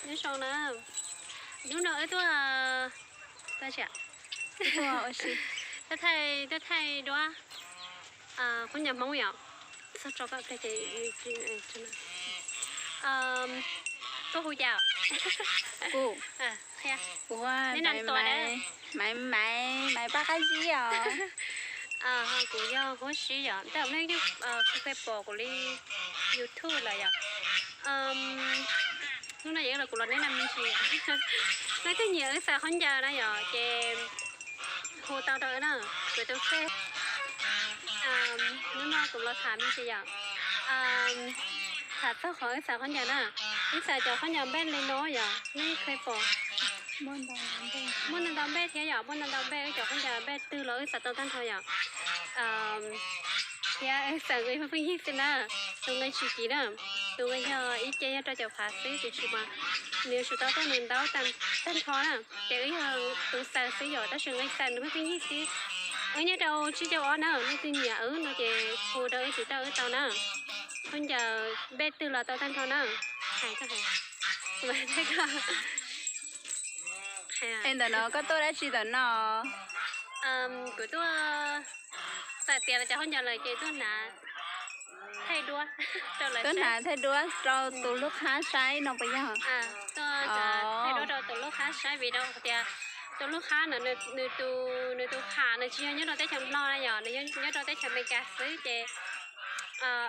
Nyob zoo na, hnub no wb tuaj, tuaj thaij, tuaj thaij duab qub nyas Hmoob yom. Txog tso koj ple ces tuaj hu cas? Kuv hu Maiv, Maiv Paj Qab Zib os. Kuv yog Huab Sib yom, tej zaum nej yeej pom kuv li YouTube lawm yom. Hnub no ces los kuv los neb na me ntsis, leej twg nyiam wb xaws khaub ncaws na yom ces hu tau rau wb na, kuv tus fej. Hnub no kuv los tham me ntsis yom, tham txog qhov wb xaws khaub ncaws na. Wb xaws cov khaub ncaws npej li no yom, nej kheev pom. Muaj ntau ntau npej thiab yom, muaj ntau ntau npej, wb cov khaub ncaws npej twg los wb xaws tau tag nrho yom. Thiab wb xaws nqi pheej pheej yig xwb na, tus nqi tsis kiv na, tus nqi yog ib ce yog rau caum phav xwb tiam sis mas nws yuav tsum tau tuaj nws ntaub tag nrho na. Ces wb yog tus xaws xwb yom, tab sis nqi xaws nws pheej pheej yig xwb. Wb nyob rau tsib caug ob na, leej twg nyiam wb no ces hu rau wb tiv tauj wb tau na. Khaub ncaws npej twg los tau tag nrho na. Hais koj hais. Es ntawm no koj tuaj dab tsi ntawm no? Kuv tuaj, txawm tias cov khaub ncaws lawm ces tuaj hnav thaij duab, tuaj hnav thaij duab rau tus lub qhab saib no puas yog? Tuaj hnav thaij duab rau tus lub qhab saib vim rau qhov tias tus lub qhab no nws tus, nws tus qhab nws tsis yog nyob rau teb chaws Nplog na yom, nws nyob rau teb chaws Amelikas xwb ces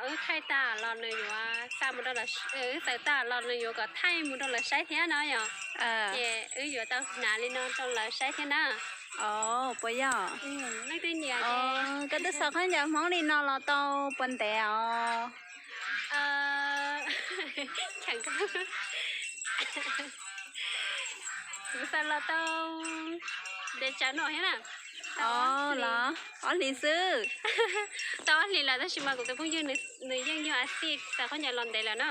wb thaij tag los nws yuav xa mus rau, wb xaws tag los nws yuav kom thaij mus rau lawv saib thiab no yom. Ces wb yuav tau hnav li no rau lawv saib thiab na. Puas yog? Leej twg nyiam ces. Koj twb xaws khaub ncaws Hmoob li no los tau puas ntev os? Kuv xaws los tau ntev tsawv no thiab na. Tau ob hlis xwb. Tau ob hlis lawm tab sis mas kuv tus phooj ywg nws yeej yog a xij xaws khaub ncaws los ntev lawm na.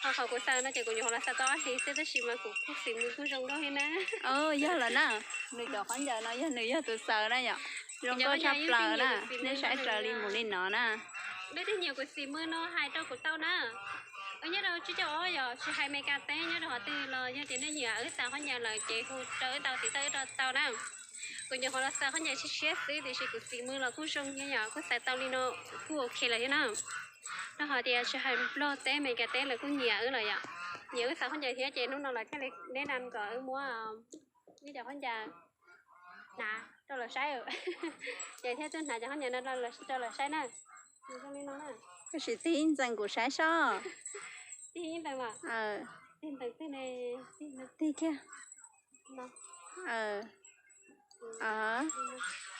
Ho qhov kuv xaws no ces kuv nyuam qhuav los xaws tau ob hlis xwb tab sis mas kuv kuj xis mus kuj zoo nkauj thiab na. Yog lawm na, nws cov khaub ncaws no yog nws yog tus xaws na yom. Zoo nkauj tshaj plaws na, nej saib raws li mus li no na. Leej twg nyiam kuv xis mus no hais rau kuv tau na. Wb nyob rau tsib caug ob yom, tsis hais Amelikas teb nyob rau qhov twg los yog tias nej nyiam wb xaws khaub ncaws lawm ces hu rau wb tau tiv tauj wb rau tau na. Kuv nyuam qhuav los xaws khaub ncaws tshiab tshiab xwb tiam sis kuv xis mus los kuj zoo thiab yom, kuj xaws tau li no kuj ok lawm thiab na. Rau qhov tias tsis hais Nplog teb Amelikas teb lawv kuj nyiam wb lawm yom, nyiam wb xaws khaub ncaws thiab ces hnub no lawv thiaj li neb na kom wb muab wb cov khaub ncaws hnav rau lawv saib. Ces thiaj tuaj hnav cov khaub ncaws no rau lawv saib na. Tab sis tig ntxees kuv saib sob. Tig ntxees los? Tig ntxees tig ne, tig kiag.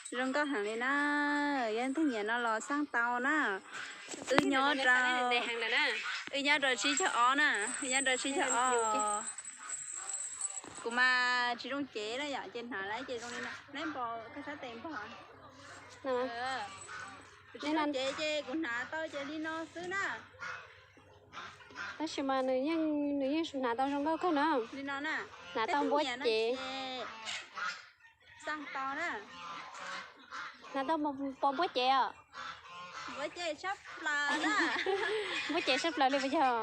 Zoo nkauj heev li na. Yog leej twg nyiam no los xaj tau na. Wb nyob rau, wb nyob rau tsib caug ob na, wb nyob rau tsib caug ob. Kuv mas tsis zoo cev na yom, ces hnav lawm ces zoo li no. Neb npog koj sab tes npog. Tsis zoo cev ces kuv hnav tau ces li no xwb na. Tab sis mas nws yeej, nws yeej hnav tau zoo nkauj kawg na. Li no na. Hnav tau npuab cev. Xaj tau na. Hnav tau pos npuab cev os. Npuab cev tshaj plaws na. Npuab cev tshaj plaws li puas yog?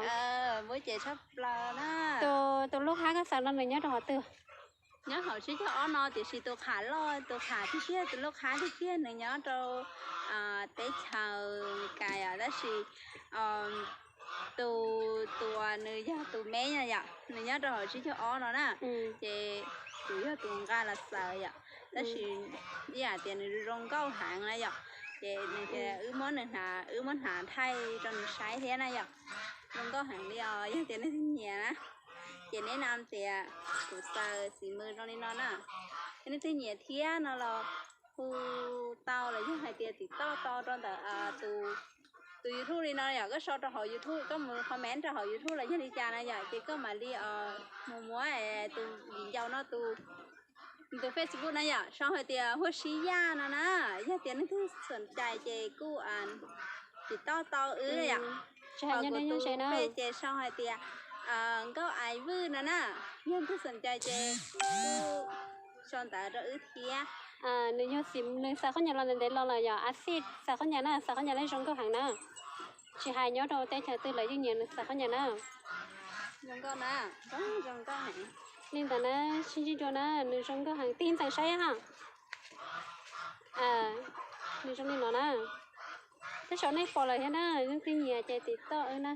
Npuab cev tshaj plaws na. Tus, tus lub qhab koj xaws no nws nyob rau qhov twg? Nyob hauv tsib caug ob no tiam sis tus qhab loj, tus qhab tiag tiag, tus lub qhab tiag tiag nws nyob rau teb chaws Amelikas yom, tab sis tus, tus uas nws yog tus me na yom, nws nyob rau hauv tsib caug ob no na. Ces kuv yog tus nqa los xaws yom, tab sis ib yam tias nws zoo nkauj heev na yom, ces nws tias wb muab nws hnav, wb muab hnav thaij rau nws saib thiab na yom. Zoo nkauj heev li os, yog tias nej twg nyiam na, ces neb nam tias kuv xaws xis mus zoo li no na. Yog nej twg nyiam thiab no los hu tau los yog hais tias tiv toj tau rau ntawm tus, tus YouTube li no yom, koj sau rau hauv YouTube, koj mus comment rau hauv YouTube los yog li cas na yom, ces koj mam li mus muab tus viv ncaus no tus, tus Facebook na yom, sau hais tias Huab Sib Yaj no na. Yog tias nej twg xom cai ces kuj tiv toj tau wb yom. Ho kuv tus pej ces sau hais tias Nkauj Ais Vwj no na. Yog twg xom cai ces kuj sau ntawv rau wb thiab. Nws yog xim, nws xaws khaub ncaws los ntev ntev los lawm yom, a xij xaws khaub ncaws na, xaws khaub ncaws lej zoo nkauj heev na. Tsis hais nyob rau teb chaws twg lawv yeej nyiam nws xaws khaub ncaws na. Li ntawd na, sib ntsib dua na, nws zoo nkauj heev, tig ntxeev saib ha. Nws zoo li no na. Tej zaum nej pom lawm thiab na, leej twg nyiam ces tim toj wb na.